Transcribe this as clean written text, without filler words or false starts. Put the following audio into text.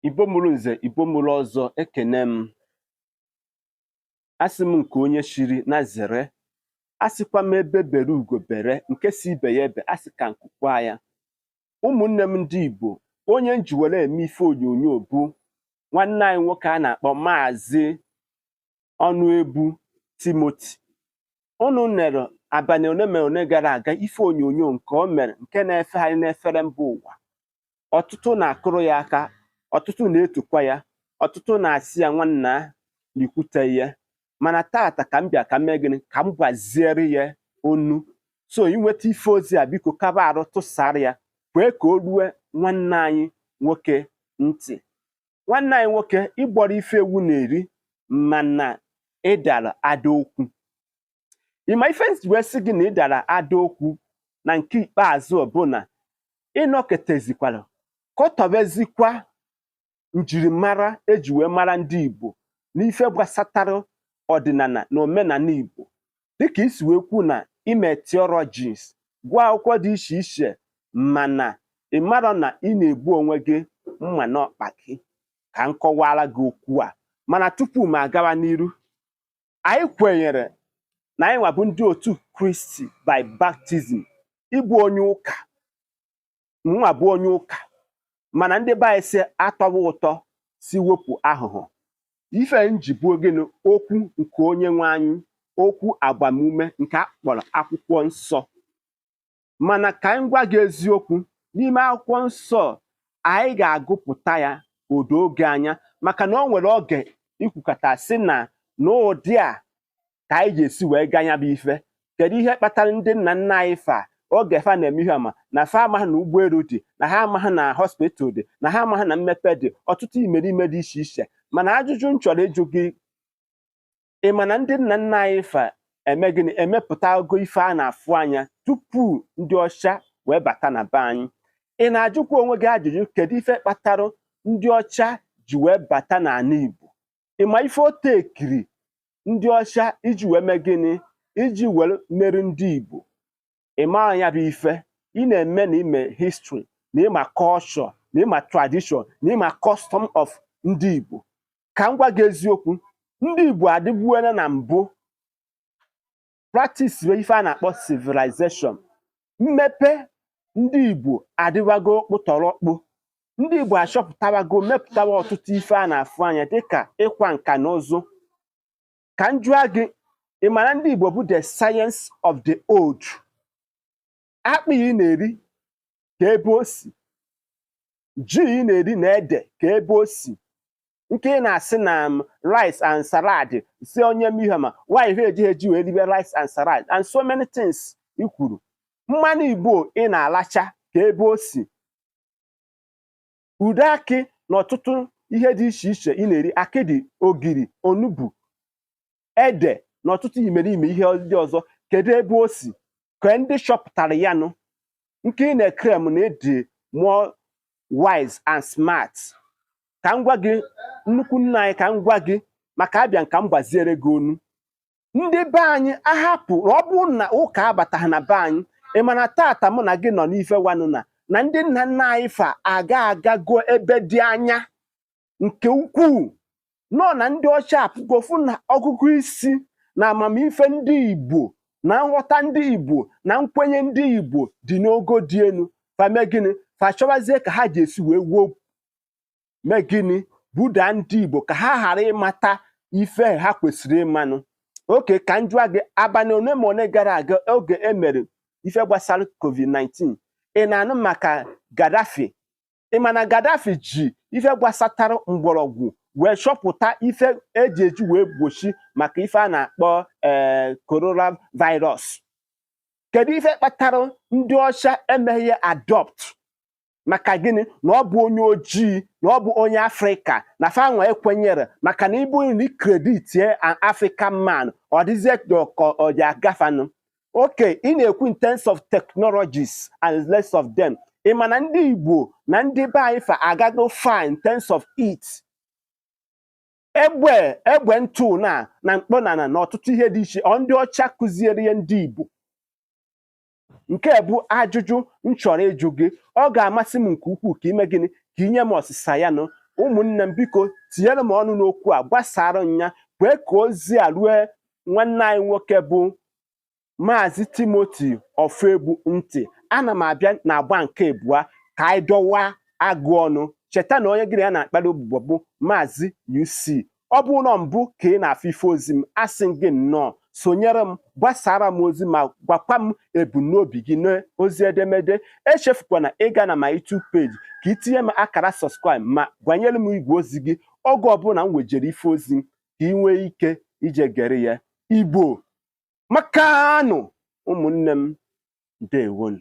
Igbo mụrụ nze, Igbo mụrụ ọzọ, ekene m. Asị m nke onye shiri na zere. Asịkwa m ebe bere ugo bere, nke si ibe ya ebe, asị ka nkukwa ya. Ụmụnne m ndị Igbo, onye m ji were eme ife onyonyo bụ nwanne anyị nwoke a na-akpọ Maazị Ọnụegbu Timothy. Unu nere abalị one ma one gara aga ife onyonyo nke o mere nke na-efegharị n'efere mba ụwa. Ọtụtụ na-akụrụ ya aka, ọtụtụ na-etokwa ya, ọtụtụ na-asị ya nwanna na ikwute ya. Mana tata ka m bịa ka m mee gịnị, ka m gwaziere ya onu. So inweta ife ozi a, biko kaba arụ tụsara ya, kwee ka o rue nwanne anyị nwoke ntị. Nwanne anyị nwoke, ịgbọrọ ife ewu na-eri, mana ịdara ada okwu. Ịma ife wee sị gị na ịdara ada okwu na nke ikpeazụ bụ na ịnọketezikwara kọtọbezikwa njirimara eji wee mara ndị Igbo n'ife gbasatara ọdịnala na omenala Igbo, dịka isi wee kwu na ime theologies, gụọ akwụkwọ dị iche iche, mana ị marọ na ị na-egbu onwe gị mma n'ọkpa gị. Ka m kọwara gị okwu a, mana tupu m agawa n'iru, anyị kwenyere na anyị nwa bụ ndị otu Kristi by baptism. Ịbụ onye ụka, nwa bụ onye ụka, mana ndị be anyị si atọwa ụtọ si wepụ ahụhụ. Ife nji bụ gịnị? Okwu nke onye nwe anyị, okwu agbamume nke a kpọrọ akwụkwọ nsọ. Mana ka anyị gwa gị eziokwu, n'ime akwụkwọ nsọ anyị ga-agụpụta ya odo oge anya, maka na o nwere oge ikwukọta sị na n'ụdị a ka anyị ga-esi wee gaa ya bụ ife. Kedu ihe kpatara ndị nna nna anyị fa oge fa na-eme ihe ama na fa amaghị na ụgbọelu dị, na ha amaghị na hospital dị, na ha amaghị na mmepe dị, ọtụtụ imerime dị iche iche? Mana ajụjụ m chọrọ ịjụ gị, ị ma na ndị nna nna anyị fa eme gịnị, emepụta ogo ife a na-afụ anya tupu ndị ọcha wee bata na be anyị? Ị na-ajụkwa onwe gị ajụjụ, kedu ife kpatara ndị ọcha ji wee bata n'ala Igbo? Ị ma ife o tekiri ndị ọcha iji wee mee gịnị, iji wee meri ndị Igbo? Ị mara ya bụ ife ị na-eme na ime history, na ịma culture, na ịma tradition, na ịma custom of ndị Igbo. Ka m gwa gị eziokwu, ndị Igbo adịbuola na mbụ practice ife a na-akpọ civilization. Mmepe ndị Igbo adịwago kpụtọrọkpụ. Ndị Igbo achọpụtawago, mepụtawa ọtụtụ ife a na-afụ anya, dịka ịkwa nka na ụzụ. Ka m jụọ gị, ị mara ndị Igbo bụ the science of the old? Akpụ ị na-eri, ka ebe o si? Ji ị na-eri na ede, ka ebe o si? Nke ị na-asị na rice and salad, si onye ihe ma why ha ejighị eji wee ribe rice and salad and so many things i kwuru. Mmanụ Igbo ị na-alacha, ka ebe o si? Ude akị na ọtụtụ ihe dị iche iche ị na-eri, akịdị, ogiri, onugbu, ede na ọtụtụ imerime ihe ndị ọzọ, kedu ebe o si? Ka ndị chọpụtara ya nụ nke ị na-ekrem na ịdị more wise and smart. Ka m gwa gị, nnukwu nna anyị, ka m gwa gị maka abịa ka m gbaziere gị onu. Ndị be anyị ahapụ, ọ bụrụ na ụka abataghị na be anyị, ị ma na tata mụ na gị nọ n'ife wanụ na ndị nna nna anyị fa aga agago ebe dị anya nke ukwuu nọ na ndị ọcha apụgofu na ọgụgụ isi na amamife ndị Igbo na nghọta ndị Igbo na nkwenye ndị Igbo dị n'ogo dị elu. Fa mee gịnị? Fa chọbazie ka ha ji esi wee wuo, mee gịnị, buda ndị Igbo ka ha ghara ịmata ife ha kwesịrị ịmanụ. Oke ka m jụọ gị, abalị one ma one gara aga, oge e mere ife gbasara COVID-19, ị na-anụ maka Gaddafi? Ị ma na Gaddafi ji ife gbasatara mgbọrọgwụ wee chọpụta ife eji eji wee gbochi maka ife a na-akpọ ee coronavirus? Kedu ife kpatara ndị ọcha emeghi adopt? Maka gịnị? Na ọ bụ onye ojii, na ọ bụ onye Afrịka, na fanwa ekwenyere, maka na ịbụ na credit an African man, ọ dịzie ka ọ dị agafanụ. Okay, ị na-ekwu in terms of technologies and less of them. Ị ma na ndị Igbo na ndị be anyị fa agago far in terms of it? Egbe egbe ntụ na mkpọnana na ọtụtụ ihe dị iche, ọ ndị ọcha kụziere ihe ndị Igbo? Nke bụ ajụjụ m chọrọ ịjụ gị. Ọ ga-amasị m nke ukwuu ka ime gịnị, ka inye m ọsịsa ya nụ. Ụmụnne m, biko tinyere m ọnụ n'okwu a, gbasara m ya, kwee ka ozi a rue nwanne anyị nwoke bụ Maazị Timothy Ofoegbu ntị. Ana m abịa na agba nke abụọ ka anyị dọwa agụ ọnụ. Cheta na onye gị na ya na-akpali ụbụbọ bụ Maazị UC. Ọ bụrụ na mbụ ka ị na-afụ ife ozi m, asị m gị nnọọ, sonyere m, gbasara m ozi ma gwakwa m ebumnobi gị n'ozi edemede. Echefukwana ịga na my YouTube page ka itinye m akara subscribe ma gwanyere m igwe ozi gị oge ọbụla m wejere ife ozi ka ị nwee ike ije gere ya. Igbo makanụ, ụmụnne m, ndewonu.